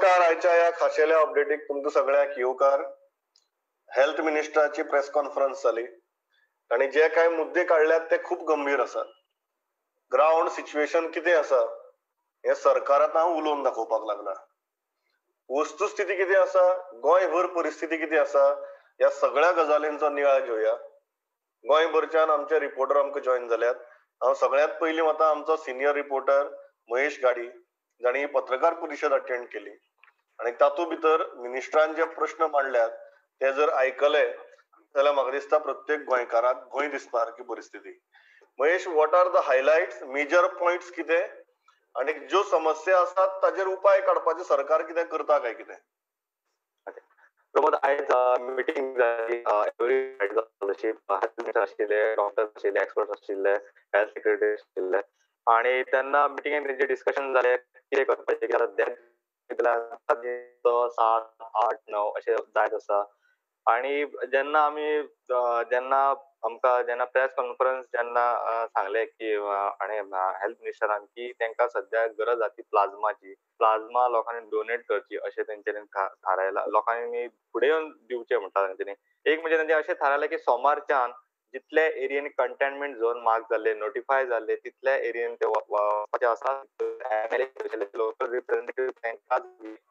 नमस्कार. आयच्या ह्या खाशेल्या अपडेटीक तुमकां सगळ्यांक येवकार. हेल्थ मिनिस्टराची प्रेस कॉन्फरन्स जाली आनी जे कांय मुद्दे काडल्यात ते खूब गंभीर आसात. ग्रावंड सिच्युएशन कितें आसा हें सरकार आतां उलोवन दाखोवपाक लागला. वस्तुस्थिती कितें आसा, गोंयभर परिस्थिती कितें आसा, ह्या सगळ्या गजालींचो नियाळ घेवया. गोंयभरच्यान आमचे रिपोर्टर आमकां जॉयन जाल्यात. हांव सगळ्यांत पयलीं वता आमचो सिनियर रिपोर्टर महेश गाडी, जांणी पत्रकार परिशद अटेंड केली आनी तातूंत भितर मिनिस्टरान जे प्रश्न मांडल्यात ते जर आयकले जाल्यार म्हाका दिसता प्रत्येक गोंयकाराक गोंय दिसपा सारकी परिस्थिती. Mahesh, what are the highlights, major points कितें आनी ज्यो समस्या आसात ताजेर उपाय काडपाचें सरकार कितें करता काय कितें? प्रमोद, आयज मिटींग जाली, एवरी आशिल्ले डॉक्टर्स आशिल्ले, एक्सपर्ट्स आशिल्ले, हेल्थ सेक्रेटरी आशिल्ले आनी तेन्ना मिटिंगेन तेंचे डिस्कशन जालें कितें करपाचें की आतां डेथ 7, 8, 9 अशें जायत आसा. आनी जेन्ना आमी जेन्ना आमकां जेन्ना प्रेस कॉन्फरन्स जेन्ना सांगलें की आनी हेल्थ मिनिस्टरान की तांकां सद्या गरज आसा ती प्लाझ्माची, प्लाझ्मा लोकांनी डोनेट करची अशें तेंच्यांनी थारायलां, लोकांनी फुडें येवन दिवचें म्हणटा तेंच्यांनी. एक म्हणजे तेंचें अशें थारायलें की सोमारच्यान जितले एरियेन कंटेनमेंट झोन मार्क जाल्ले, नोटिफाय जाल्ले, तितल्या एरियेन ते वचपाचे आसा. एमएलए, लोकल रिप्रेझेंटेटिव्ह तांकां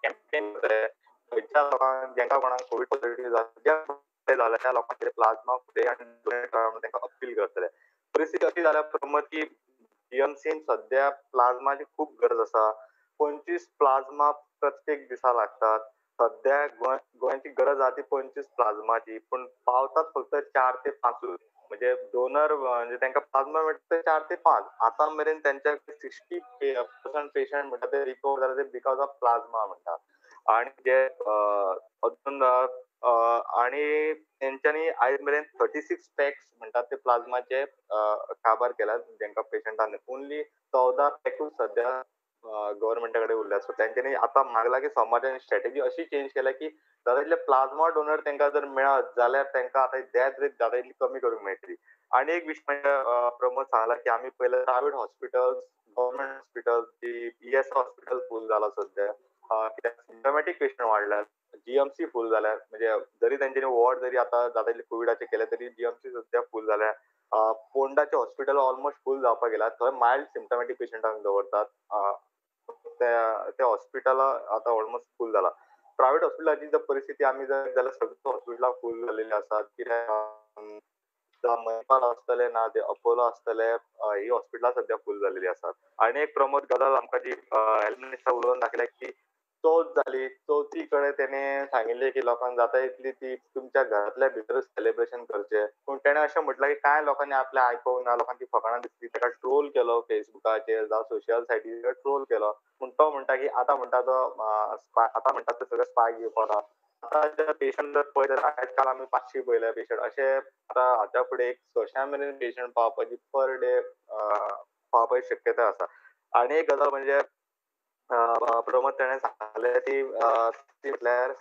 कॅम्पेन करतले, खंयच्या लोकांक जांकां कोणाक कोवीड पॉझिटिव्ह जाल्या त्या लोकांचेर प्लाझ्मा फुडें आनी डोनेट करा म्हणून तांकां अपील करतले. परिस्थिती अशी जाल्या प्रमोद की जीएमसीन सद्या प्लाझ्माची खूब गरज आसा. 25 प्लाझ्मा प्रत्येक दिसा लागतात. सद्या गोंयची गरज आसा ती 25 प्लाझ्माची, पूण पावतात फक्त 4 ते 5. म्हणजे डोनर म्हणजे तांकां प्लाझ्मा मेळटा ते 4 ते 5. आतां मेरेन तेंच्या 60% पेशंट म्हणटा ते रिकवर जाले ते because of plasma म्हणटा. आनी जे अजून आनी तेंच्यांनी आयज मेरेन 36 पॅक्स म्हणटात ते प्लाझ्माचे काबार केल्यात जेंकां पेशंटान. ओन्ली 14 पॅकूच सद्या गव्हर्मेंटा कडेन उरल्या. सो तेंच्यांनी आतां मागला की सोमारच्यान स्ट्रॅटेजी अशी चेंज केल्या की जाता तितले प्लाझ्मा डोनर तांकां जर मेळत जाल्यार तांकां आतां डेथ रेट जाता तितली कमी करूंक मेळटली. आनी एक विशय म्हणजे प्रमोद सांगला की आमी पयले private hospitals, government hospitals, ESI hospital full जाला सद्या, कित्याक सिम्टमॅटीक पेशंट वाडल्यात, जीएमसी फूल जाल्या. म्हणजे जरी तेंच्यांनी वॉर्ड जरी आतां जाता तितले कोविडाचे केले तरी जीएमसी सद्या फूल जाल्या. पोंडाचे हॉस्पिटल ऑलमोस्ट फूल जावपाक गेला, थंय मायल्ड सिम्टमॅटीक पेशंटांक दवरतात. ते हॉस्पिटल आतां ऑलमोस्ट फूल जाला. प्रायवेट हॉस्पिटलाची जर परिस्थिती आमी जर जाल्यार सगळीं हॉस्पिटलां फूल जाल्लेलीं आसात. कित्याक मणिपाल आसतलें ना ते अपोलो आसतले, ही हॉस्पिटलां सद्या फूल जाल्लेली आसात. आनी एक प्रमोद गजाल आमकां जी हेल्थ मिनिस्टर उलोवन दाखयल्या की चवथ जाली, चवथी कडेन तेणें सांगिल्लें की लोकांक जाता इतली ती तुमच्या घरांतल्या भितरूच सेलिब्रेशन करचें. पूण तेणें अशें म्हटलां की कांय लोकांनी आपलें आयकूंक ना, लोकांक ती फकाणां दिसली, ताका ट्रोल केलो फेसबुकाचेर जावं सोशल सायटीचेर ट्रोल केलो. पूण तो म्हणटा की आतां म्हणटा तो आतां म्हणटा तो सगळें स्पायक येवपाक आसा. आतां जर पेशंट जर पळयत जाल्यार आयज काल आमी 500 पळयले पेशंट, अशें आतां हाच्या फुडें एक 600 मेरेन पेशंट पावपाची पर डे पावपाची शक्यता आसा. आनी एक गजाल म्हणजे प्रमोद तेणें सांगलें ती म्हटल्यार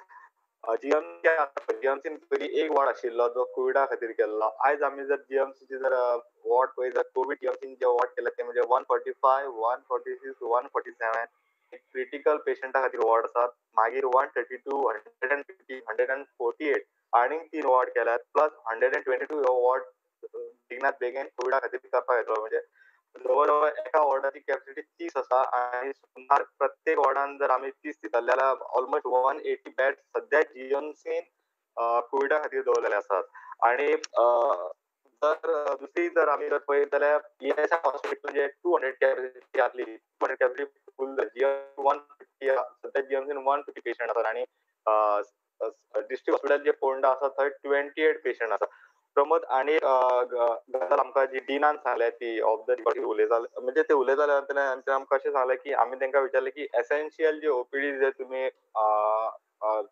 जीएमसी, जीएमसीन पयलीं एक वॉर्ड आशिल्लो जो कोविडा खातीर केल्लो. आयज आमी जर जीएमसीचे जर वॉर्ड पळयत जाल्यार कोवीड जीएमसीन जे वॉर्ड केले ते म्हणजे 145, 146, 147 क्रिटिकल पेशंटा खातीर वॉर्ड आसात. मागीर 132, 150, 148 आनीक 3 वॉर्ड केल्यात, प्लस 122 हो वॉर्ड बेगिनात बेगीन कोविडा खातीर करपाक येतलो. म्हणजे जवळ जवळ एका वॉर्डाची कॅपॅसिटी 30 आसा आनी सुमार प्रत्येक वॉर्डान जर आमी 30 धरले जाल्यार ऑलमोस्ट 180 बेड सद्या जीएमसीन कोविडा खातीर दवरलेले आसात. आनी जर दुसरी जर आमी जर पळयत जाल्यार ईएसआय हॉस्पिटल म्हणजे 200 कॅपॅसिटी आसली, 200 कॅपॅसिटी फूल जाली. जीएमसी 150 सद्या जीएमसीन 150 पेशंट आसात आनी डिस्ट्रिक्ट हॉस्पिटल जे फोंडा आसा थंय 28 पेशंट आसा. प्रमोद, आनी गजाल आमकां जी डिनान सांगल्या ती ऑफ the record उलयताले, म्हणजे ते उलयताले तेन्ना आमकां अशें सांगलें की आमी तांकां विचारलें की एसेन्शियल जे ओपीडी जे तुमी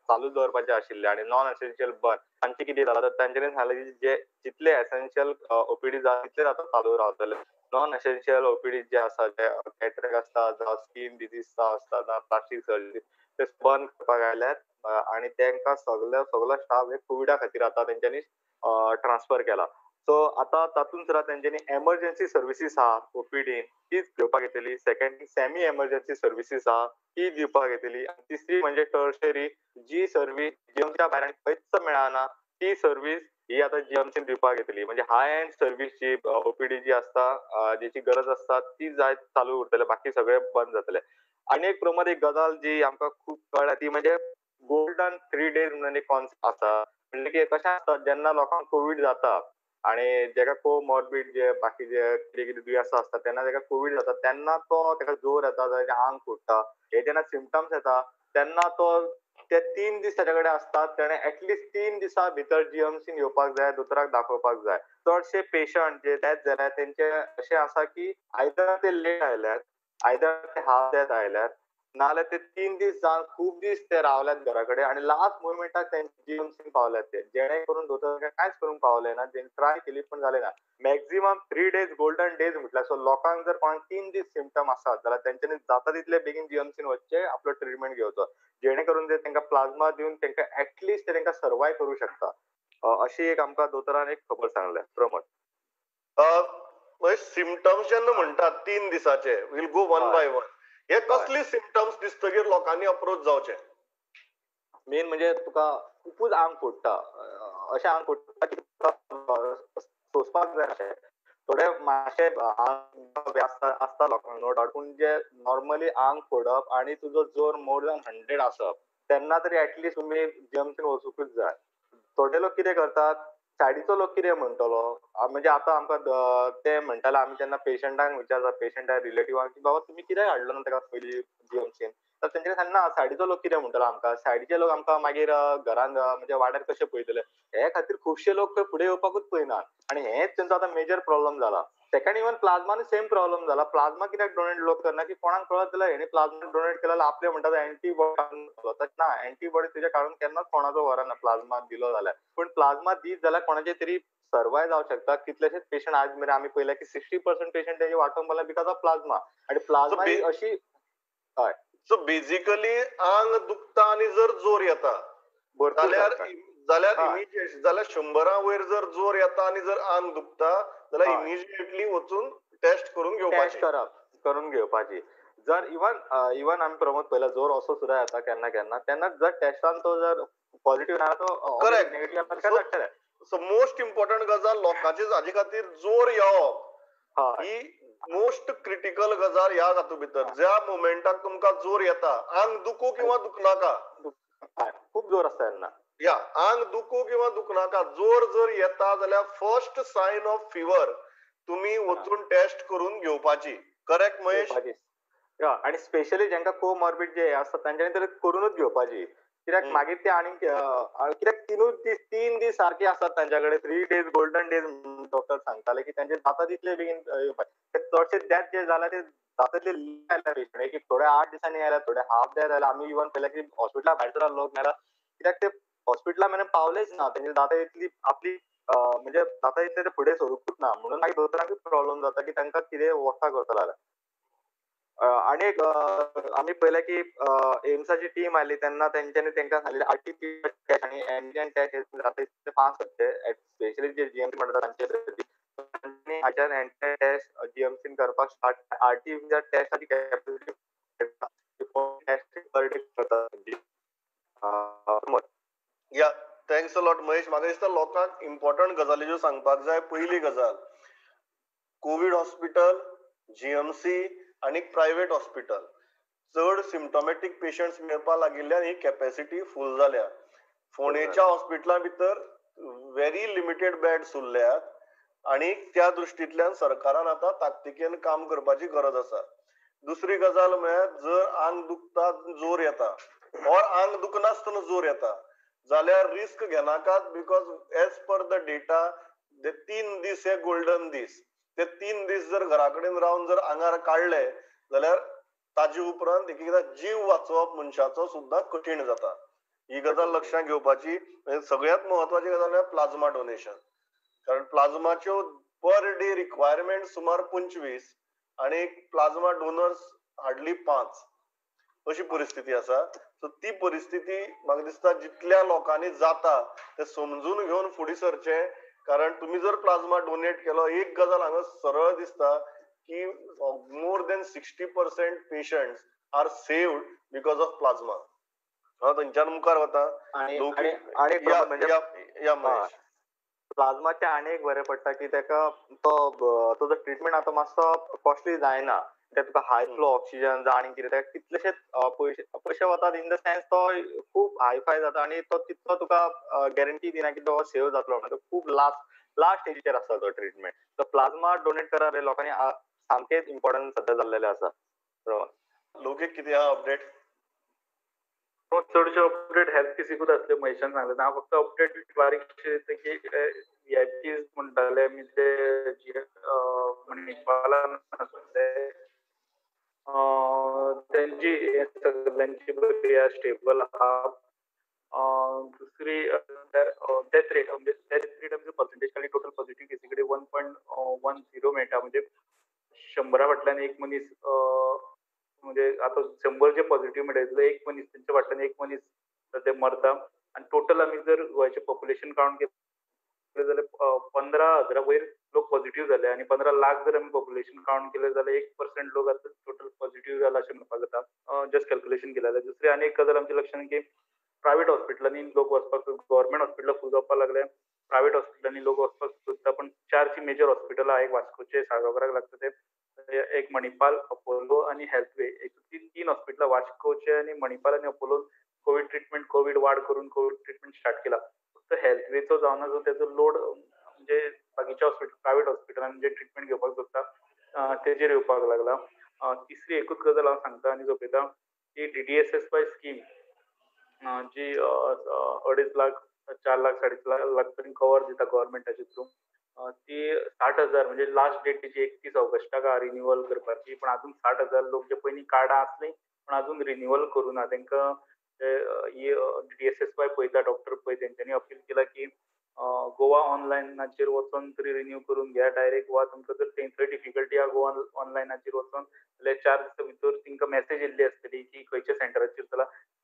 चालू दवरपाचे आशिल्ले आनी नॉन एसेन्शियल बंद, तांचें कितें जालां? तर तांच्यांनी सांगलें की जे जितले एसेन्शियल ओपीडी जाता तितलेच आतां चालू रावतले. नॉन एसेन्शियल ओपीडी जे आसा, जे कॅटरेक्ट आसता जावं स्कीन डिजीज आसता जावं प्लास्टीक सर्जरी, ते बंद करपाक आयल्यात आनी तांकां सगलो स्टाफ हे कोविडा खातीर आतां तेंच्यांनी ट्रान्सफर केला. सो आतां तातूंत सुद्दां तेंच्यांनी एमर्जन्सी सर्विसीस आहा ओपीडीन तीच घेवपाक येतली, सेकंड सेमी एमर्जन्सी सर्विसीस आहा ती दिवपाक येतली, तिसरी म्हणजे टर्शरी जी सर्वीस जीएमसीच्या भायर आनी खंयच मेळना ती सर्वीस ही आतां जीएमसीन दिवपाक येतली. म्हणजे हाय एंड सर्वीस जी ओपीडी जी आसता जेची गरज आसता ती जाय चालू उरतले, बाकी सगळे बंद जातले. आनी एक प्रमोद एक गजाल जी आमकां खूब कळ्ळ्या ती म्हणजे गोल्डन 3 डेज म्हणून एक कॉन्सेप्ट आसा. म्हणजे की कशें आसता जेन्ना लोकांक कोवीड जाता आणि जेका कोमॉर्बिड जे बाकी जे कितें कितें दुयेंस आसता तेन्ना तेका कोवीड जाता तेन्ना तो तेका जोर येता, ताजें आंग फुट्टा, हे जेन्ना सिमटम्स येता तेन्ना तो ते 3 दीस ताच्या कडेन आसतात, तेणें एटलिस्ट 3 दिसां भितर जीएमसीन येवपाक जाय, दोतोराक दाखोवपाक जाय. चडशे पेशंट जे डेथ जाल्या तेंचे अशें आसा की आयदर ते लेट आयल्यात, आयदर ते हाफ डेथ आयल्यात, नाजाल्यार ते 3 दीस जावन खूब दीस ते रावल्यात घरा कडेन आनी लास्ट मुवमेंटाक तेंचे जीएमसीन पावल्यात ते, जेणे करून दोतोर कांयच करूंक पावले ना, जेणे ट्राय केली पण जालें ना. मॅक्झिमम 3 डेज गोल्डन डेज म्हटल्यार सो लोकांक जर कोणाक 3 दीस सिमटम आसात जाल्यार तेंच्यांनी जाता तितले बेगीन जीएमसीन वचचें, आपलो ट्रिटमेंट घेवचो, जेणे करून ते तांकां प्लाझ्मा दिवन तांकां एटलिस्ट ते तांकां सर्वायव करूं शकता. अशी एक आमकां दोतोरान एक खबर सांगल्या. प्रमोद, सिमटम्स जेन्ना म्हणटात 3 दिसाचे, we'll go one by one, हे कसली सिमटम्स दिसतगीर लोकांनी अप्रोच जावचे? मेन म्हणजे तुका खुबूच आंग फोडटा, अशें आंग फोडटा की तुका सोंसपाक जाय अशें. थोडे मातशे आंग आसता लोकांक नो डावट, पूण जे नॉर्मली आंग फोडप आनी तुजो जोर मोर दॅन 100 आसप तेन्ना तरी एटलिस्ट तुमी जीएमसीन वचूंकूच जाय. थोडे लोक कितें करतात, सायडीचो लोक कितें म्हणटलो, म्हणजे आतां आमकां ते म्हणटाले, आमी जेन्ना पेशंटांक विचारता, पेशंटा रिलेटिवांक की बाबा तुमी कित्याक हाडलो ना ताका पयलीं जीएमसीन, तर तेंच्यांनी सांगलें ना सायडीचो लोक कितें म्हणटलो आमकां, सायडीचे लोक आमकां मागीर घरान म्हणजे वाड्यार कशें पळयतले. हे खातीर खुबशे लोक फुडें येवपाकूच पळयनात आनी हेंच तेंचो आतां मेजर प्रॉब्लम जाला. सेकंड, इवन प्लाझ्मानूय सेम प्रॉब्लम जाला. प्लाझ्मा कित्याक डोनेट लोक करना की कोणाक कळत जाल्यार हेणी प्लाझ्मा डोनेट केला जाल्यार आपले म्हणटात एंटीबॉडी, ना एंटीबॉडी तुज्या काडून केन्नाच कोणाचो व्हरना प्लाझ्मा दिलो जाल्यार. पूण प्लाझ्मा दीत जाल्यार कोणाचे तरी सर्वाय जावं शकता. कितलेशेच पेशंट आज मेरेन आमी पळयले की 60% पेशंट तेजे वाटोवंक पडला because of plasma. आनी प्लाझ्मा ही अशी हय, सो बेजिकली आंग दुखता आनी जर जोर येता जाल्यार जाल्यार इमिजिएट, जाल्यार 100 वयर जर जोर येता आनी जर आंग दुखता जाल्यार इमिजिएटली वचून टेस्ट करून घेवपाची, टेस्ट करप करून घेवपाची. जर इवन इवन आमी प्रमोद पयला जोर असो सुद्दां येता केन्ना केन्ना, तेन्ना जर टेस्टान तो जर पॉझिटिव्ह ना तो करेक्ट नेगेटिव्ह जातलें. सो मोस्ट इम्पॉर्टंट गजाल लोकांची हाजे खातीर जोर येवप ही मोस्ट क्रिटिकल गजाल ह्या हातूंत भितर. ज्या मोमेंटाक तुमकां जोर येता, आंग दुखू किंवा दुखनाका, खूब जोर आसता तेन्ना, या आंग दुखू किंवा दुखनाका, जोर जर येता जाल्यार फर्स्ट सायन ऑफ फिवर तुमी वचून टेस्ट करून घेवपाची. करेक्ट महेश? आनी स्पेशली जांकां कोमॉर्बिड जे आसता तांच्यांनी तर करूनच घेवपाची, कित्याक मागीर ते आनीक कित्याक 3 दीस सारके आसतात तांच्या कडेन, 3 डेज गोल्डन डेज डॉक्टर सांगताले की तांचे जाता तितले बेगीन येवपाचे. चडशे डेथ जे जाला ते जाता तितले लेट आयल्या पेशंट, की थोडे 8 दिसांनी आयल्या, थोडे हाफ डेथ आयल्या. आमी इवन पळयल्या की हॉस्पिटला भायर सुद्दां लोक मेला कित्याक ते हॉस्पिटला मेरेन पावलेच ना, तेंचे जाता तितली आपली म्हणजे जाता तितले ते फुडें सरूंकूच ना, म्हणून मागीर दोतोरांकूय प्रॉब्लम जाता की तांकां कितें वखदां करतलो जाल्यार. आनी एक आमी पळयलें की एम्साची टीम आयली तेन्ना तेंच्यांनी तांकां सांगलें आरटीपीसीआर टेस्ट आनी एंटीजन टेस्ट जाता तितले फास्ट करचे, स्पेशली जे जीएमसी म्हणटा तांचे तांणी हाच्यान एंटीजन टेस्ट जीएमसीन करपाक स्टार्ट. आरटीपीसीआर टेस्टाची कॅपॅसिटी टेस्ट पर डे करता. या thanks a lot Mahesh. म्हाका दिसता लोकांक इम्पॉर्टंट गजाली ज्यो सांगपाक जाय, पयली गजाल कोवीड हॉस्पिटल, जीएमसी आनी प्रायव्हेट हॉस्पिटल चड सिम्टोमॅटीक पेशंट्स मेळपाक लागिल्ल्यान ही कॅपॅसिटी फूल जाल्या. फोंडेच्या हॉस्पिटला भितर व्हेरी लिमिटेड बेड्स उरल्यात आनी त्या दृश्टींतल्यान सरकारान आतां ताकतिकेन काम करपाची गरज आसा. दुसरी गजाल म्हळ्यार जर आंग दुखता जोर येता ऑर आंग दुखनासतना जोर येता जाल्यार risk घेनाकात, because as per the data ते 3 दीस हे गोल्डन दीस. ते 3 दीस जर घरा कडेन रावन जर आंगार काडले जाल्यार ताजे उपरांत एक एकदां जीव वाचोवप मनशाचो सुद्दां कठीण जाता. ही गजाल लक्षांत घेवपाची. सगळ्यांत म्हत्वाची गजाल म्हळ्यार प्लाझ्मा डोनेशन, कारण प्लाझ्माच्यो पर डे रिक्वायरमेंट सुमार 25 आनी प्लाझ्मा डोनर्स हार्डली 5 अशी परिस्थिती आसा. सो ती परिस्थिती म्हाका दिसता जितल्या लोकांनी जाता ते समजून घेवन फुडें सरचें, कारण तुम्ही जर प्लाझ्मा डोनेट केलो, एक गजाल हांगा सरळ दिसता की more than 60% patients are saved because of plasma. हांव थंयच्यान मुखार वता. प्लाझ्माचे आनी एक बरें पडटा की ताका तो तुजो ट्रिटमेंट आतां मातसो कॉस्टली जायना. ते तुका हाय फ्लो ऑक्सिजन जावं आनी कितें ताका कितलेशेच पयशे वतात इन the sense तो खूब हायफाय जाता आनी तो तितलो तुका गॅरंटी दिना की तो सेव जातलो म्हणून. खूब लास्ट स्टेजीचेर आसता तो ट्रिटमेंट. सो प्लाझ्मा डोनेट करा रे लोकांनी, सामकेंच इम्पॉर्टंट सद्या जाल्लेलें आसा. लोकेक कितें आहा अपडेट? चडशे अपडेट हेल्थ केसीकूच आसले महेशान सांगलें. हांव फक्त अपडेट बारीकशे दिता की व्ही I Ps म्हणटाले आमी ते मणिपालान आसले तेंची सगळ्यांची बरी स्टेबल आहा. दुसरी डेथ रेट, म्हणजे डेथ रेट आमचे पर्सेंटेज खाली टोटल पॉझिटिव्ह केसी कडेन 1.10 मेळटा. म्हणजे 100 फाटल्यान एक मनीस, म्हणजे आतां 100 जे पॉझिटिव्ह मेळटा तितले एक मनीस तेंच्या फाटल्यान एक मनीस ते मरता. आनी टोटल आमी जर गोंयचें पॉप्युलेशन कावंट केलें जाल्यार 15,000 वयर लोक पॉझिटिव्ह जाले आनी 15 लाख जर आमी पॉप्युलेशन कावंट केलें जाल्यार 1% लोक आतां टोटल पॉझिटिव्ह जाला अशें म्हणपाक जाता, जस्ट कॅल्क्युलेशन केलें जाल्यार. दुसरी आनी एक गजाल आमच्या लक्षांत की प्रायवेट हॉस्पिटलांनी लोक वचपाक, गव्हर्मेंट हॉस्पिटलां फूल जावपाक लागले, प्रायवेट हॉस्पिटलांनी लोक वचपाक सोदता. पण 4 मेजर हॉस्पिटलां एक वास्कोचे साळगांवकाराक लागता ते, एक मणिपाल, अपोलो आनी हेल्थवे, एक 3 हॉस्पिटलां वास्कोचे आनी मणिपाल आनी Apollon Covid treatment, Covid ward करून कोवीड ट्रिटमेंट स्टार्ट केला. फक्त हेल्थवेचो जावना जो तेजो लोड म्हणजे बाकीच्या हॉस्पिटल प्रायवेट हॉस्पिटलांनी जे ट्रिटमेंट घेवपाक सोदता तेजेर येवपाक लागला. तिसरी एकूच गजाल हांव सांगता आनी सोंपयता की DDSSY scheme जी 2.5 लाख, 4 लाख, 4.5 लाख पर्यंत कवर दिता गव्हर्मेंटाचे थ्रू, ती 60,000 म्हणजे लास्ट डेट तिची 31 ऑगस्टाक रिन्युअल करपाची. पण अजून 60,000 लोक जे पयलीं कार्डां आसलीं पण अजून रिन्युअल करूं ना. तांकां DDSSY पळयता, डॉक्टर पळय, तेंच्यांनी अपील केला की गोवा ऑनलायनाचेर वचोन तरी रिन्यू करून घ्या डायरेक्ट, वा तुमकां जर थंय डिफिकल्टी आहा गोवा ऑनलायनाचेर वचोन जाल्यार 4 दिसां भितर तांकां मॅसेज येयल्ली आसतली की खंयच्या सेंटराचेर चला,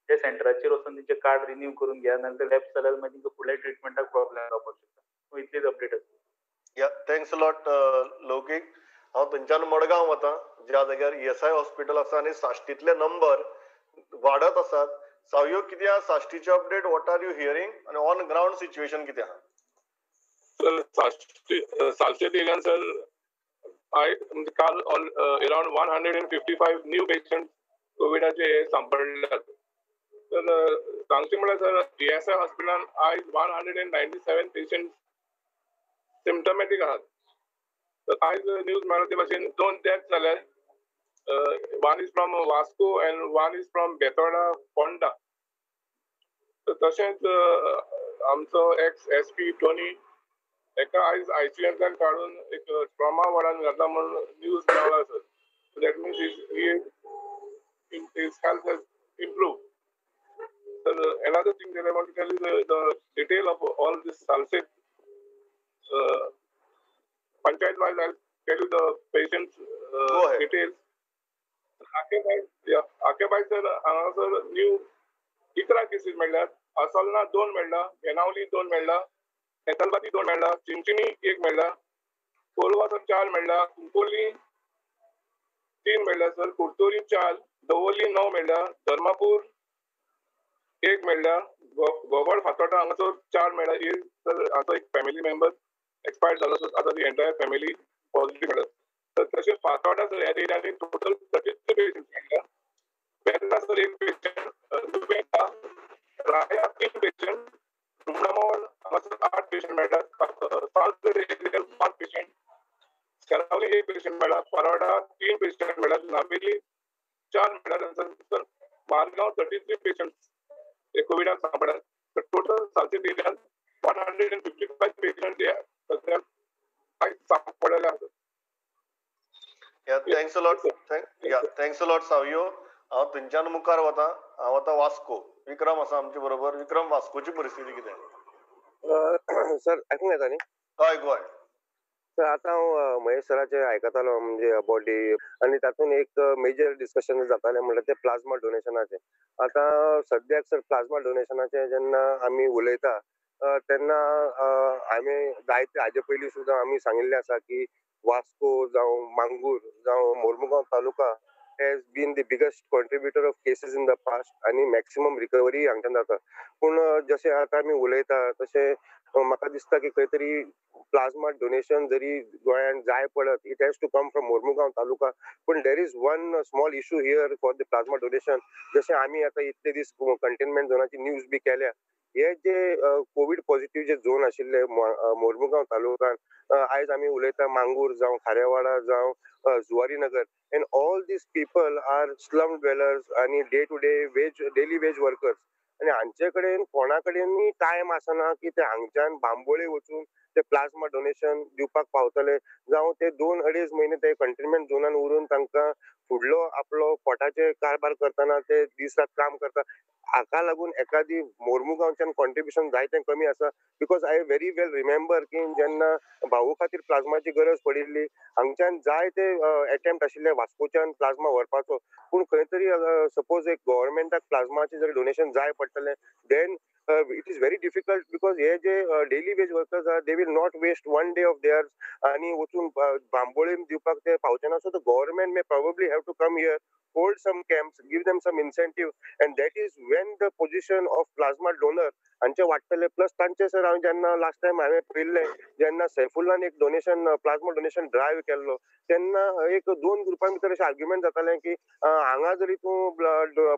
त्या सेंटराचेर वचोन तेंचें कार्ड रिन्यू करून घ्या, नाजाल्यार लॅप्स जाल्यार मागीर तांकां फुडल्या ट्रिटमेंटाक प्रॉब्लेम जावपाक शकता. इतलीच अपडेट आसा. या, thanks a lot लौकीक. हांव थंयच्यान मडगांव वता ज्या जाग्यार ESI hospital आसा आनी साश्टीतले नंबर वाडत आसात. सावयो कितें आहा साश्टीचे update, what are you hearing आनी ऑन ग्रावंड सिच्युएशन कितें आहा? सर सालसेत एरियान सर म्हणजे काल अरावंड 155 न्यू पेशंट कोविडाचे सांपडल्यात. तर सांगचें म्हळ्यार सर ESI हॉस्पिटलान आयज 197 पेशंट सिम्टमॅटीक आहात. तर आयज न्यूज मेळ्ळा ते भाशेन 2 डेथ जाले, 1 is from Vasco and 1 is from Betorda Ponda. तर तशेंच आमचो एक्स SP Tony एका आयज ICUंतल्यान काडून एक ट्रॉमा वॉर्डान घातला म्हणून न्यूज मेळ्ळा sir. That means his health has improved. Sir, another thing that I want to tell you, the detail of all this Salcete panchayat wise, I'll tell you the patients details. आकेबाय sir हांगासर new 11 cases मेळ्ळ्यात. असोलना 2 मेळ्ळा, बेनावली 2 मेळ्ळा, हेतलबाती 2 मेळ्ळा, चिंचिणी 1 मेळ्ळा, Colva sir 4 मेळ्ळा, कुंकोली 3 मेळ्ळा sir, Curtorim 4, दवोली 9 मेळ्ळा, धर्मापूर 1 मेळ्ळा, गोगोड फातोर्डा हांगासर 4 मेळ्ळा. सर हाचो एक फॅमिली मेंबर एक्सपायर्ड जालो, सर आतां ती एंटायर फॅमिली पॉझिटिव्ह मेळ्ळा. तर तशें फातोर्डा सर ह्या एरियांनी टोटल 33 पेशंट मेळ्ळा. वेर्ना सर 1 पेशंट, नुवें राया 3 पेशंट, रुमडामोळ हांगासर 8 पेशंट मेळटा, सालसेत एरियार 5 पेशंट, सेरावली 1 पेशंट मेळ्ळा, परोडा 3 पेशंट मेळ्ळा, नावेली 4 मेळ्ळा, सर मारगांव 33 पेशंट कोविडाक सांपडल्यात. तर टोटल सालसेत एरियान 155 पेशंट सद्या सांपडलेले आसात. Yeah, thanks a lot. Thanks a lot Savio. हांव थंयच्यान मुखार वता. हांव आतां वास्को, विक्रम आसा आमचे बरोबर. विक्रम, वास्कोची परिस्थिती कितें? सर आयकूंक येता न्ही? हय, गोय. सर आतां हांव महेश सराचें आयकतालो म्हणजे अबाउट डी, आनी तातूंत एक मेजर डिस्कशन जातालें म्हणल्यार तें प्लाझ्मा डोनेशनाचें. आतां सद्याक सर प्लाझ्मा डोनेशनाचें जेन्ना आमी उलयता तेन्ना आमी जायते हाजे पयलीं सुद्दां आमी सांगिल्लें आसा की वास्को जावं मांगूर जावं Mormugao taluka has been the biggest contributor of cases in the past आनी मॅक्सिमम रिकवरी हांगच्यान जाता. पूण जशें आतां आमी उलयता तशें म्हाका दिसता की खंय तरी प्लाझ्मा डोनेशन जरी गोंयांत जाय पडत, it has to come from Mormugao taluka. पूण there is one small issue here for the plasma donation. जशें आमी आतां इतले दीस कंटेनमेंट झोनाची न्यूज बी केल्या, हे जे कोवीड पॉझिटिव्ह जे झोन आशिल्ले मोर्मुगांव तालुक्यान, आयज आमी उलयता मांगूर जावं खारेवाडा जावं Zuarinagar, and all these people are slum dwellers आनी day to day wage daily wage workers. आनी हांचे कडेन कोणा कडेनूय टायम आसना की ते हांगच्यान बांबोळे वचून ते प्लाझ्मा डोनेशन दिवपाक पावतले, जावं ते 2-2.5 म्हयने ते कंटेनमेंट झोनान उरून तांकां फुडलो आपलो पोटाचे कारभार करतना ते दीस रात काम करता. हाका लागून एकादी मोर्मुगांवच्यान कॉन्ट्रिब्युशन जायतें कमी आसा. Because I very well remember की जेन्ना भाऊ खातीर प्लाझ्माची गरज पडिल्ली, हांगच्यान जायते एटेम्प्ट आशिल्ले वास्कोच्यान प्लाझ्मा व्हरपाचो, पूण खंय तरी सपोज एक गव्हर्मेंटाक प्लाझ्माचें जर डोनेशन जाय पडटलें, then it is very difficult because हे जे डेली वेज वर्कर्स आहा they will not waste one day of theirs आनी वचून बांबोळीम दिवपाक ते पावचे ना. So the government may probably have to come here, hold some camps, give them some incentive, and that is when the position of plasma donor हांचे वाडटले. Plus तांचे sir हांवें जेन्ना लास्ट टायम हांवें पळयल्लें जेन्ना सैफुल्लान एक डोनेशन प्लाझ्मा डोनेशन ड्रायव्ह केल्लो तेन्ना एक 2 ग्रुपां भितर अशें आर्ग्युमेंट जातालें की हांगा जरी तूं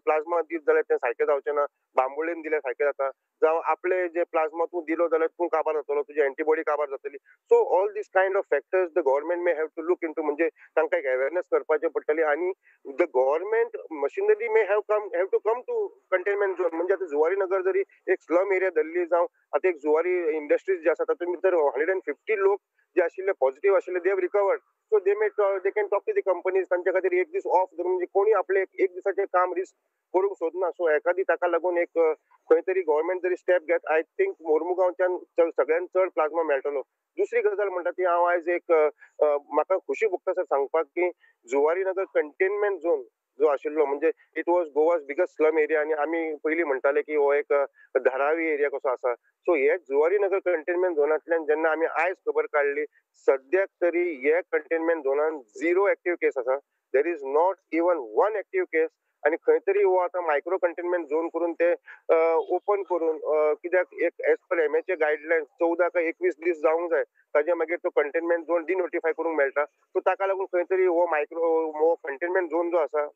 प्लाझ्मा दीत जाल्यार तें सारकें जावचें ना, बांबोळेन दिल्यार सारकें जाता, जावं आपले जे प्लाझ्मा तूं दिलो जाल्यार तूं काबार जातलो, तुजी एंटीबॉडी काबार जातली. So all these kind of factors the government may have to look into, म्हणजे तांकां एक अवेरनेस करपाचें पडटली आनी the government machinery may have to come to containment zone. म्हणजे आतां जुवारी नगर जरी एक स्लम एरिया धरली जावं आतां एक जुवारी इंडस्ट्रीज जे आसा तातूंत भितर 150 लोक जे आशिल्ले पॉझिटिव्ह आशिल्ले they have recovered. So they may they can talk to the companies, तांचे खातीर एक दीस ऑफ धरून, म्हणजे कोणी आपले एक दिसाचें काम रिस्क करूंक सोदना. सो एकादी ताका लागून एक खंय तरी गव्हर्मेंट जरी स्टेप घेत, I think मोर्मुगांवच्यान सगळ्यांत चड प्लाझ्मा मेळटलो. दुसरी गजाल म्हणटा ती हांव आयज एक म्हाका खुशी भोगता सर सांगपाक की जुवारी नगर कंटेनमेंट झोन जो आशिल्लो, म्हणजे it was Goa's biggest slum area आनी आमी पयलीं म्हणटाले की हो एक धारावी एरिया कसो आसा. सो हे जुवारी नगर कंटेनमेंट झोनांतल्यान जेन्ना आमी आयज खबर काडली, सद्याक तरी हे कंटेनमेंट झोनान 0 एक्टीव केस आसा. There is not even 1 active case. आनी खंय तरी हो आतां मायक्रो कंटेनमेंट झोन करून ते ओपन करून, कित्याक एक एज पर MHA guidelines 14 काय 21 दीस जावंक जाय, ताजे मागीर तो कंटेनमेंट झोन डिनोटिफाय करूंक मेळटा. सो ताका लागून खंय तरी हो मायक्रो हो कंटेनमेंट झोन जो आसा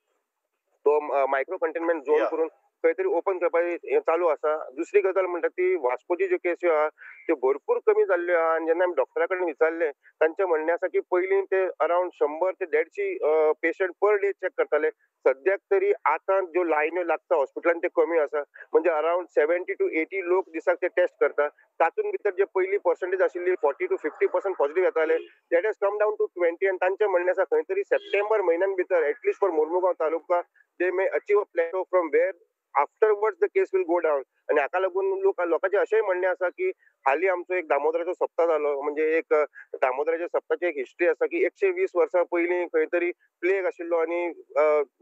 तो मायक्रो कंटेनमेंट झोन करून खंय तरी ओपन करपाचें चालू आसा. दुसरी गजाल म्हणटा ती वास्कोची ज्यो केसी आहा त्यो भरपूर कमी जाल्ल्यो आहा आनी जेन्ना आमी डॉक्टरा कडेन विचारलें तांचें म्हणणें आसा की पयलीं ते अरावंड 100 ते 150 पेशंट पर डे चॅक करताले, सद्याक तरी आतां ज्यो लायन्यो लागता हॉस्पिटलान ते कमी आसा, म्हणजे अरावंड 70 to 80 लोक दिसाक ते टेस्ट करता. तातूंत भितर जे पयलीं पर्संटेज आशिल्ली 40 to 50% positive येताले, that has come down to 20. आनी तांचें म्हणणें आसा खंय तरी सप्टेंबर म्हयन्यान भितर at least for Mormugao taluka they may achieve a plateau from where afterwards the case will go down. आनी हाका लागून लोकांचें अशेंय म्हणणें आसा की हालीं आमचो एक दामोदराचो सप्ता जालो, म्हणजे एक दामोदराच्या सप्ताची एक हिस्ट्री आसा की 120 वर्सां पयलीं खंय तरी प्लेग आशिल्लो आनी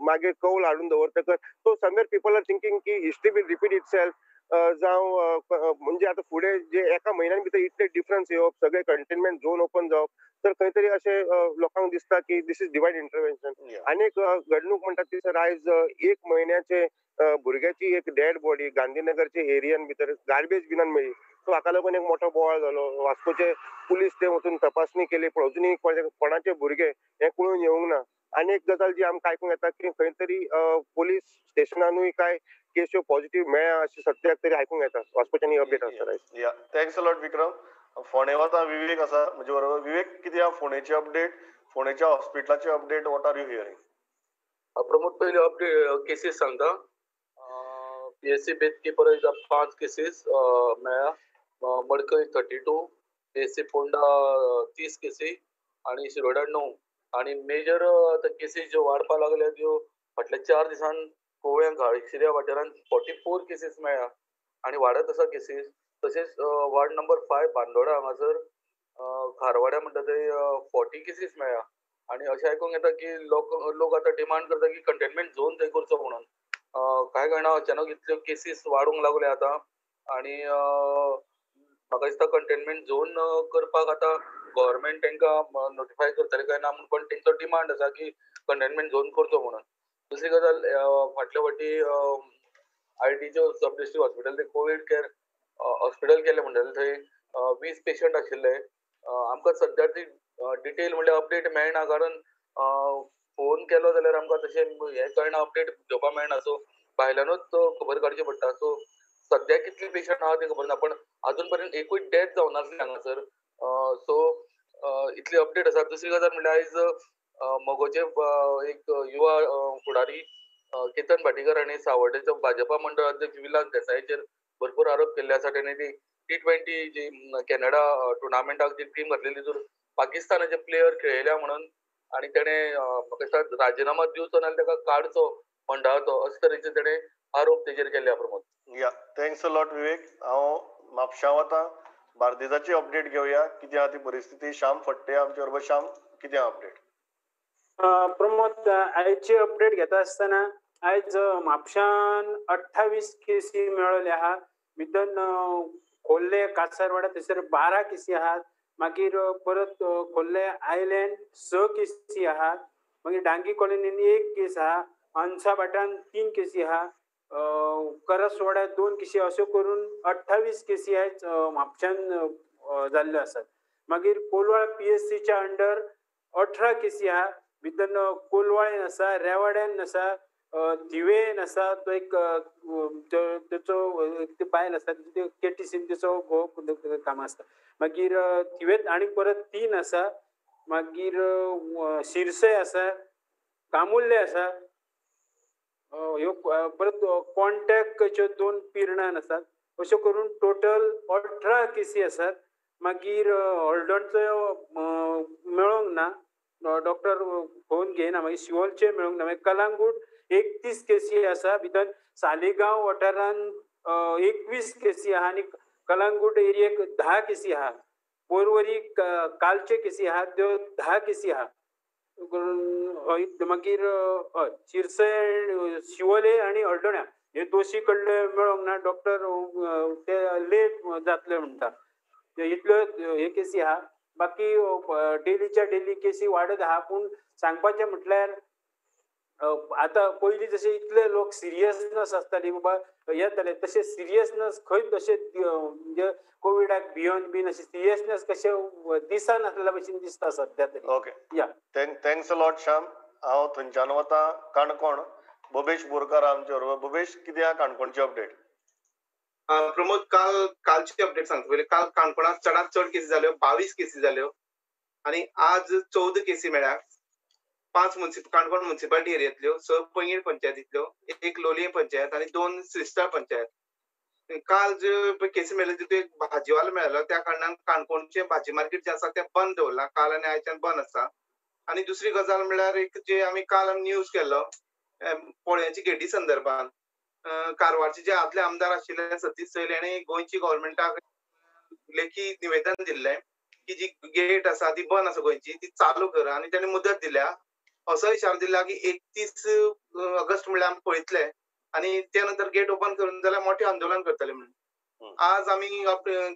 मागीर कौल हाडून दवरतकच so somewhere people are thinking की हिस्ट्री will repeat itself. जावं म्हणजे आतां फुडें जे एका म्हयन्यान भितर इतले डिफरन्स येवप, सगळे कंटेनमेंट झोन ओपन जावप, तर खंय तरी अशें लोकांक दिसता की this is divine intervention. आनी एक घडणूक म्हणटा ती सर आयज 1 म्हयन्याचे भुरग्याची एक डेड बॉडी गांधीनगरच्या एरियान भितर गार्बेज बिनान मेळ्ळी. सो हाका लागून एक मोठो बोवाळ जालो. वास्कोचे पुलीस ते वचून तपासणी केली, पूण अजुनूय कोणाचे भुरगे हें कळून येवंक ना. आनी एक गजाल जी आमकां आयकूंक येता की खंय तरी पुलीस स्टेशनानूय कांय केश्यो पॉझिटिव्ह मेळ्ळ्या अशें सद्याक तरी आयकूंक येता. वास्कोच्यान अपडेट आसा. या, thanks a lot Vikram. फोंडे वता विवेक आसा म्हजे बरोबर. विवेक, कितें आहा फोंडेची अपडेट, फोंडेच्या हॉस्पिटलाची update, what are you hearing? Pramod, पयली अपडेट केसीस सांगता. पीएससी बेतकी परत 5 केसीस मेळ्ळ्या, मडकय 32, पीएससी फोंडा 30 केसी आनी शिरोडा 9. आनी मेजर आतां केसीस ज्यो वाडपाक लागल्या त्यो फाटल्या 4 दिसान कोवळ्या घाळशिऱ्या वाठारांत 44 केसीस मेळ्ळ्या आनी वाडत आसा केसीस. तशेंच वार्ड नंबर 5 बांदोडा हांगासर खारवाड्या म्हणटा थंय 40 केसीस मेळ्ळ्या. आनी अशें आयकूंक येता की लोक आतां डिमांड करता की कंटेनमेंट झोन थंय करचो म्हणून. कांय कारणां अचानक इतल्यो केसीस वाडूंक लागले आतां आनी म्हाका दिसता कंटेनमेंट झोन करपाक आतां गव्हर्मेंट तांकां नोटिफाय करतले काय ना म्हणून, पण तेंचो डिमांड आसा की कंटेनमेंट झोन करचो म्हणून. दुसरी गजाल, फाटल्या फावटी आयटीच्यो सब डिस्ट्रिक्ट हॉस्पिटल ते कोवीड केअर हॉस्पिटल केलें म्हणटाले, थंय 20 पेशंट आशिल्ले. आमकां सद्या ती डिटेल म्हणल्यार अपडेट मेळना, कारण फोन केलो जाल्यार आमकां तशें हें कळना, अपडेट घेवपाक मेळना. सो भायल्यानूच खबर काडची पडटा. सो सद्या कितले पेशंट आहा ते खबर ना, पण अजून पर्यंत एकूय डेथ जावनासली हांगासर. सो इतली अपडेट आसा. दुसरी गजाल म्हणल्यार आयज मगोचे एक युवा फुडारी केतन भाटीकर हांणी सावर्डेचो भाजपा मंडळ अध्यक्ष विलास देसायाचेर भरपूर आरोप केल्ले आसा. तेणी ती T20 जी कॅनडा टुर्नामेंटाक जी टीम घातलेली तितून पाकिस्तानाचे प्लेयर खेळयल्या म्हणून, आनी तेणें म्हाका दिसता राजिनामा दिवचो नाल्यार ताका काडचो मंडळाचो, अशे तरेचे तेणें आरोप तेजेर केल्ले. Pramod. Yeah, thanks a lot Vivek. हांव म्हापशा वता, बार्देजाची अपडेट घेवया, कितें आहा ती परिस्थिती. श्याम फट्टे आमचे बरोबर. श्याम, कितें अपडेट? प्रमोद, आयची अपडेट घेता आसतना आयज म्हापशान 28 केसी मेळ्ळ्यो आहा. भितर खोर्ले कासारवाडा थंयसर 12 केसी आहात. मागीर परत खोर्ले आयलँड 6 केसी आहात. मागीर डांगी कॉलनीन 1 केस आहा. अंसाभाटान 3 केसी आहा. करसवाड्यार 2 केसी, अश्यो करून 28 केसी आयज म्हापशान जाल्ल्यो आसात. मागीर कोलवाळ PSCच्या अंडर 18 केसी आहा. भितर कोलवाळेन आसा, रेवाड्यान आसा, थिवेन आसा, तो एक तेचो बायल आसा केटीसीन तेचो घोव काम आसता. मागीर थिवेत आनी परत 3 आसा. मागीर शिरसय आसा, कामुल्ले आसा, ह्यो परत कॉन्टॅक्टच्यो 2 पिरणान आसात. अश्यो करून टोटल 18 केसी आसात. मागीर हळदोणचो मेळोंक ना, डॉक्टर फोन घेयना. मागीर शिवोलचे मेळोंक ना. मागीर कलांगूट 31 केसी आसा. भितर सालिगांव वाठारान 21 केसी आहा आनी कलांगूट एरियेक 10 केसी आहा. पोरवरी कालचे केसी आहा त्यो 10 केसी आहा. मागीर हय शिरसय, शिवोले आनी हळदोण्या हे दोशी कडले मेळोंक ना, डॉक्टर ते लेट जातले म्हणटा. इतल्यो हे केसी आहा. बाकी डेलीच्या डेली केसी वाडत आहा. पूण सांगपाचें म्हटल्यार आतां पयलीं जशे इतले लोक सिरियसनस आसताली बाबा येताले, तशें सिरियसनस खंय तशें म्हणजे कोविडाक भियोन बीन अशें सिरियसनस कशें दिसनासल्या भशेन दिसता सद्या तरी. Okay, yeah, thanks a lot Shyam. हांव थंयच्यान वता काणकोण. बबेश बोरकार आमचे बरोबर. बबेश, कितें आहा काणकोणची अपडेट? प्रमोद, कालची अपडेट सांगता पयलीं. काल काणकोणांत चडांत चड केसी जाल्यो, 22 केसी जाल्यो आनी आज 14 केसी मेळ्ळ्या. 5 काणकोण म्युनिसिपालिटी एरियेंतल्यो, 6 पैंगीण पंचायतींतल्यो, 1 लोलयें पंचायत आनी 2 श्रीस्थळ पंचायत. काल ज्यो केसी मेळ्ळ्यो तितूंत एक भाजीवालो मेळ्ळो, त्या कारणान काणकोणचें भाजी मार्केट जें आसा तें बंद दवरलां, काल आनी आयच्यान बंद आसा. आनी दुसरी गजाल म्हळ्यार एक जे आमी काल आमी न्यूज केल्लो पोळ्यांची गेटी संदर्भात, कारवारचे जे आदले आमदार आशिल्ले सतीश सैल हांणी गोंयची गव्हर्मेंटाक लेखी निवेदन दिल्लें की जी गेट आसा ती बंद आसा गोंयची, ती चालू कर, आनी ताणें मुदत दिल्या, असो इशारो दिला की 31 ऑगस्ट म्हणल्यार आमी पळयतले आनी त्या नंतर गेट ओपन करून जाल्यार मोठें आंदोलन करतले म्हणून. आज आमी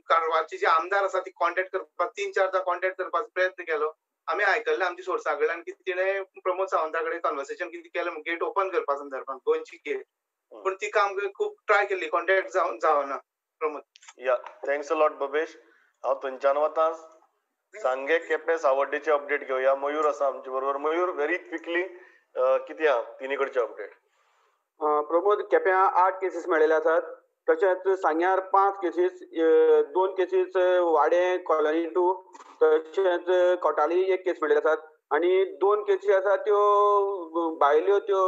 कारवारचे जे आमदार आसा ती कॉन्टेक्ट करपाक 3-4 कॉन्टेक्ट करपाचो प्रयत्न केलो. आमी आयकल्लें आमच्या सोर्सा कडल्यान की तिणें प्रमोद सावंता कडेन कन्वर्सेशन कितें केलें गेट ओपन करपा संदर्भात गोंयची गेट, पूण ती काम खूब ट्राय केल्ली, कॉन्टेक्ट जावना. Pramod. Yeah, thanks a lot Babesh. हांव थंयच्यान वता सांगे केपें सावर्डेची अपडेट घेवया. मयूर आसा आमचे बरोबर. मयूर, व्हेरी क्विकली कितें आहा तिनी कडची अपडेट? प्रमोद, केप्यां 8 केसीस मेळिल्ले आसात. तशेंच सांग्यार 5 केसीस, 2 केसीस वाडें कॉलनी 2, तशेंच कोटाली 1 केस मेळिल्ले आसात आनी 2 केसी आसात त्यो भायल्यो, त्यो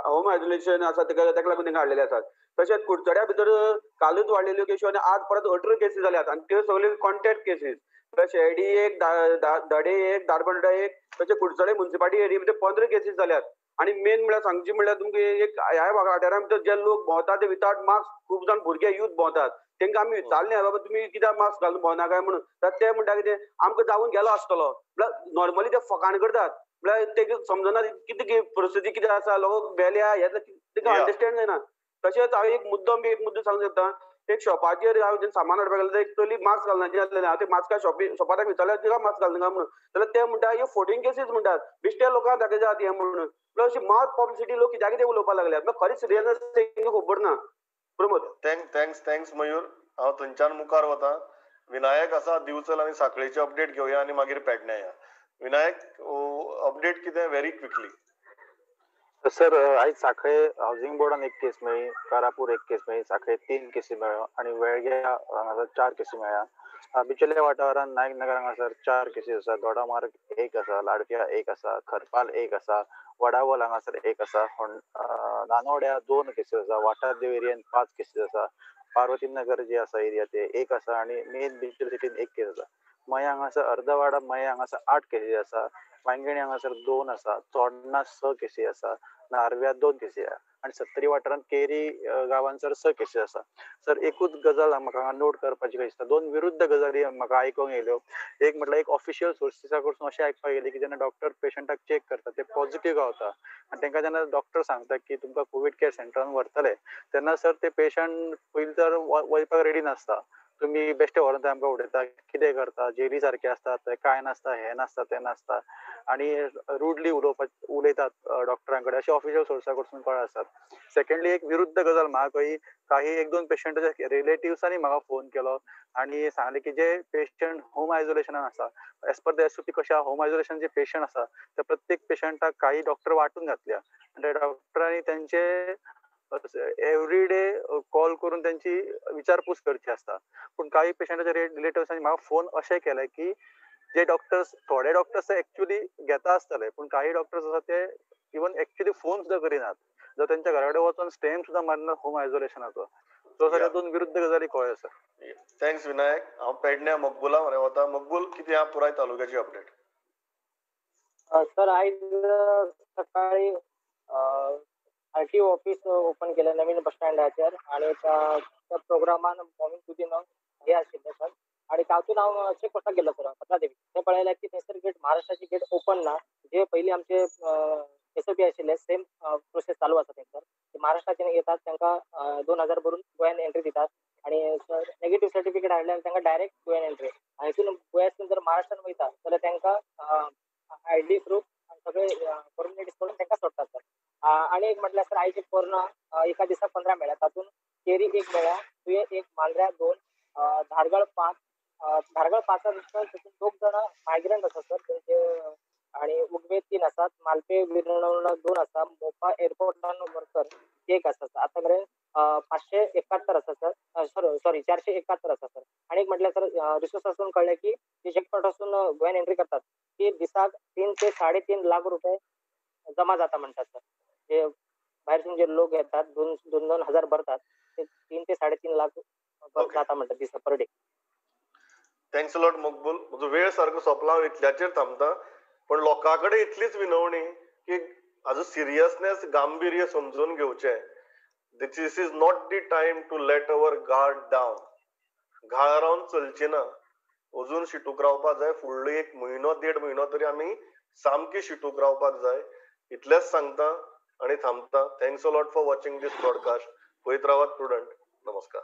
होम आयसोलेशन आसा ताका लागून तांकां हाडलेले आसात. तशेंच कुडचड्या भितर कालूच वाडलेल्यो केसी आनी आज परत 18 केसी जाल्यात आनी त्यो सगल्यो कॉन्टेक्ट केसीस. शेडी 1, धडे 1, धारबंडा 1, तशें कुडचडे म्युनिसिपालिटी एरिया भितर 15 केसीस जाल्यात. आनी मेन म्हळ्यार सांगचें म्हळ्यार तुमकां एक ह्या वाठारा भितर जे लोक भोंवतात ते विथआउट मास्क, खूब जाण भुरगे यूथ भोंवतात, तांकां आमी विचारलें बाबा तुमी कित्याक मास्क घालून भोंवना काय म्हणून, तर ते म्हणटा कितें आमकां जावन गेलो आसतलो. म्हळ्यार नॉर्मली ते फकाण करतात, म्हळ्यार तेका समजना कितें परिस्थिती कितें आसा, लोक बेल्या हें तांकां अंडरस्टँड जायना. तशेंच हांव एक मुद्दम एक मुद्दो सांगूंक शकता, एक शॉपाचेर हांव सामान हाडपाक गेलें, एक चली मास्क घालना आसलें. हांव ते मास्का शॉपाराक विचारलें तिका मास्क घालना म्हणून, जाल्यार ते म्हणटा हे 14 केसीस म्हणटात, बेश्टे लोकांक दाखयतात हें म्हणून. म्हळ्यार अशी मात पब्लिसिटी लोक कित्याक कितें उलोवपाक लागल्यात. खरी सिरियसनेस तेंकां खबर ना. Pramod, thanks thanks Mayur. हांव थंयच्यान मुखार वता. विनायक आसा, दिवचल आनी साखळेची अपडेट घेवया आनी मागीर पेडण्या या. विनायक, अपडेट कितें व्हेरी क्विकली? सर, आयज साखळे हावजींग बोर्डान एक केस मेळ्ळी, कारापूर एक केस मेळ्ळी, साखळे 3 केसी मेळ्ळ्यो आनी वेळग्या हांगासर 4 केसी मेळ्ळ्या. बिचोले वाठारांत नायक नगर हांगासर 4 केसी आसा, दोडामार्ग 1 आसा, लाडक्या 1 आसा, खरपाल 1 आसा, वडावल हांगासर 1 आसा, नानोड्या 2 केसीस आसा, वाठारदेव एरियेन 5 केसीस आसा, पार्वती नगर जे आसा एरिया ते 1 आसा आनी मेन बिचोले सिटीन 1 केस आसा. मया हांगासर अर्दवाडा मया हांगासर 8 केसी आसा, वांयगणी हांगासर 2 आसा, चोडणा 6 केसी आसा, नार्व्या 2 केसी आसा आनी सत्तरी वाठारांत केरी गांवान सर 6 केसी आसा. सर, एकूच गजाल म्हाका हांगा नोट करपाची दिसता, 2 विरुद्ध गजाली म्हाका आयकूंक येयल्यो. एक म्हटल्यार एक ऑफिशियल सोर्सिसा कडसून अशें आयकपाक येयलें की जेन्ना डॉक्टर पेशंटाक चॅक करता ते पॉझिटिव्ह गावता आनी तांकां जेन्ना डॉक्टर सांगता की तुमकां कोवीड केअर सेंटरान व्हरतले तेन्ना सर ते पेशंट पयलीं तर वचपाक रेडी नासता. तुमी बेश्टे व्हरून ते आमकां उडयता, कितें करता, जेली सारके आसता, ते कांय नासता, हें नासता, तें नासता आनी रुडली उलयतात डॉक्टरां कडेन, अशें ऑफिशियल सोर्सा कडसून कळ्ळें आसात. सेकंडली एक विरुद्ध गजाल म्हाका कळ्ळी, काही 1-2 पेशंटाच्या रिलेटिव्सांनी म्हाका फोन केलो आनी सांगलें की जे पेशंट होम आयसोलेशनान आसा, एज पर the SOP कशें होम आयसोलेशन जे पेशंट आसा त्या प्रत्येक पेशंटाक काही डॉक्टर वांटून घातल्या आनी त्या डॉक्टरांनी तेंचे एवरी डे कॉल करून त्यांची विचारपूस करची आसता. पूण काही पेशंटाच्या रिलेटिव्सांनी म्हाका फोन अशें केले की जे डॉक्टर्स, थोडे डॉक्टर्स एक्चुअली घेता आसतले पूण काही डॉक्टर्स आसा ते इवन एक्चुअली फोन सुद्दां करिनात, जावं तेंच्या घरा कडेन वचून स्टॅम्प सुद्दां मारिनात होम आयसोलेशनाचो. सो सर, 2 विरुद्ध गजाली कळ्ळ्यो सर. Thanks Vinayak. हांव पेडण्या मकबुला मरे वता. मकबूल, कितें आहा पुराय तालुक्याची अपडेट? सर, आयज सकाळी आरटीओ ऑफिस ओपन केलें नवीन बस स्टँडाचेर आनी त्या प्रोग्रामान मॉर्निंग कुदिनो हे आशिल्लें सर. आनी तातूंत हांव चेक पोस्टाक गेल्लो सर, पत्रादेवी. थंय पळयलें की थंयसर गेट, महाराष्ट्राची गेट ओपन ना. जे पयलीं आमचे एसओपी आशिल्ले सेम प्रोसेस चालू आसा थंयसर. महाराष्ट्राच्यान येतात तांकां 2000 भरून गोंयान एंट्री दितात आनी नेगेटीव सर्टिफिकेट हाडल्यार तांकां डायरेक्ट गोंयान एंट्री. आनी हितून गोंयांतसून जर महाराष्ट्रान वयता जाल्यार तांकां आयडी प्रूफ सगळे फॉर्मेलिटीज करून तांकां सोडटात सर. आनी एक म्हटल्यार सर, आयज कोरोना एका दिसा 15 मेळ्ळ्या, तातूंत केरी 1 मेळ्ळ्या, तुयें 1, मांद्र्या 2, धारगळ 5, धारगळ 5 तातूंत 2 जाणां मायग्रंट आसा सर तेंचे, आनी उगवे 3 आसात, मालपे विरवणा 2 आसा, मोपा एअरपोर्टान वर्कर 1 आसा. आतां मेरेन 571 आसा सर, सॉरी 471 आसा सर. आनी एक म्हटल्यार सर, रिसोर्सासून कळ्ळें की जे चेकपोस्टासून गोंयान एंट्री करतात ती दिसाक 3 ते 3.5 लाख रुपये जमा जाता म्हणटात सर. जे भायरसून जे लोक येतात 2-2 हजार भरतात ते 3 ते 3.5 लाख जाता म्हणटात दिसा per day. Thanks a lot Maqbool. म्हजो वेळ सारको सोंपला, हांव इतल्याचेर थांबता. पण लोकां कडेन इतलीच विनवणी की हाजो सिरियसनेस, गांभीर्य समजून घेवचें. This is not the time to let our guard down. घाळ रावन चलची ना, अजून शिटूक रावपाक जाय. फुडलो 1 म्हयनो 1.5 म्हयनो तरी आमी सामकी शिटूक रावपाक जाय. इतलेंच सांगता आनी थांबता. Thanks a lot for watching this broadcast. पळयत रावात प्रुडंट. नमस्कार.